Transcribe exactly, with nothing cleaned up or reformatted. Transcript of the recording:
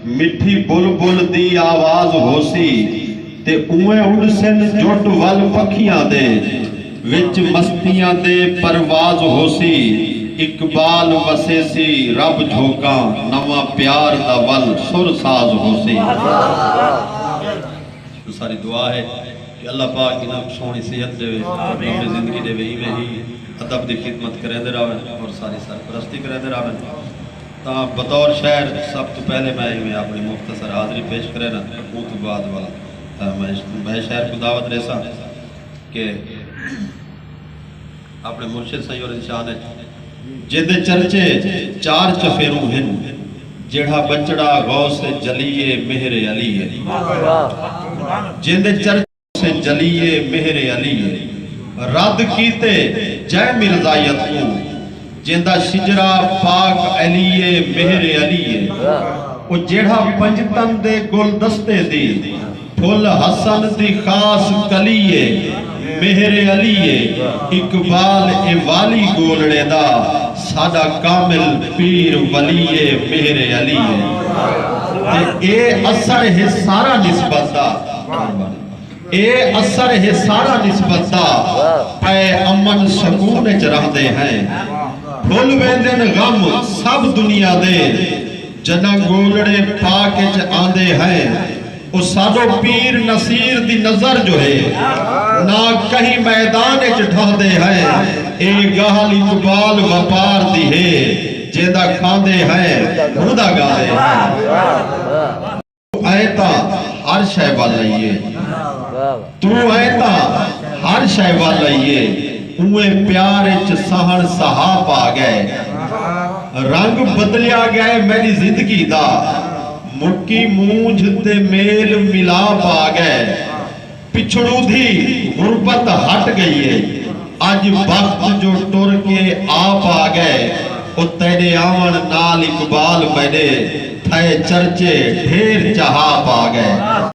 مٹھی بلبل دی آواز ہوسی، تے اونویں اݙسن جٹ ول پکھیاں دے، وچ مستیاں دے پرواز ہوسی۔ اقبال وسیسی رب جھوکاں، نواں پیار دا ول سر ساز ہوسی۔ ساری دعا ہے کہ اللہ پاک انہاں کوں سوہݨی صحت ݙیوے، لمبی زندگی ݙیوے، ایویں ہی ادب دی خدمت کریندے رہون اور ساری سرپرستی کریندے رہون۔ تاں بطور شاعر سب توں پہلے میں ایویں اپݨی مختصر حاضری پیش کرینا، اوں توں بعد والا، آ، میں، میں شاعر کوں دعوت ݙیساں کہ اپݨے مرشد سئیں ہوراں دی شان اچ، جیندے چرچے چار چفیروں ہن، جیڑھا ٻچڑا غوث جلی اے، مہر علی اے۔ جیندے چرچے غوث جلی اے، مہر علی اے۔ رد کیتے جئیں مرزائیت کوں، جیندا شجرہ پاک علی اے، مہر علی اے۔ او جیڑھا پنجتن دے گلدستے دی پھل حسن دی خاص کلی اے، مہر علی اے۔ اقبال اے والی ڳولڑے دا، ساݙا کامل پیر ولی اے، مہر علی اے۔ تے اے اثر ہے سارا نسبت دا، اے اثر ہے سارا نسبت دا، پئے امن سکون اچ رہندے ہیں۔ بھل ویندن غم سب دنیا دے، جݙاں ڳولڑے پاک اچ آندے ہیں۔ او ساݙو پیر نصیر دی نظر جو ہے، نہ کہیں میدان اچ ڈھہدے ہیں۔ اے ڳالھ اقبال وپار دی ہے، جیندا کھاندے ہیں، ہوندا ڳاندے ہیں۔ توں ایں تاں ہر شے ول آئی اے۔ توں ایں تاں ہر شے ول آئی اے۔ اونویں پیار اچ سہݨ سہا پا ڳئے۔ رنگ بدلیا ڳئے میݙی زندگی دا۔ مکی مونجھ تے میل ملاپ آ ڳئے۔ پچھڑوں دی غربت ہٹ ڳئی اے۔ اڄ بخت جو ٹر کے آپ آ ڳئے۔ او تیݙے آوݨ نال اقبال میݙے، تھئے چرچے ڈھیر چہاپ آ ڳئے۔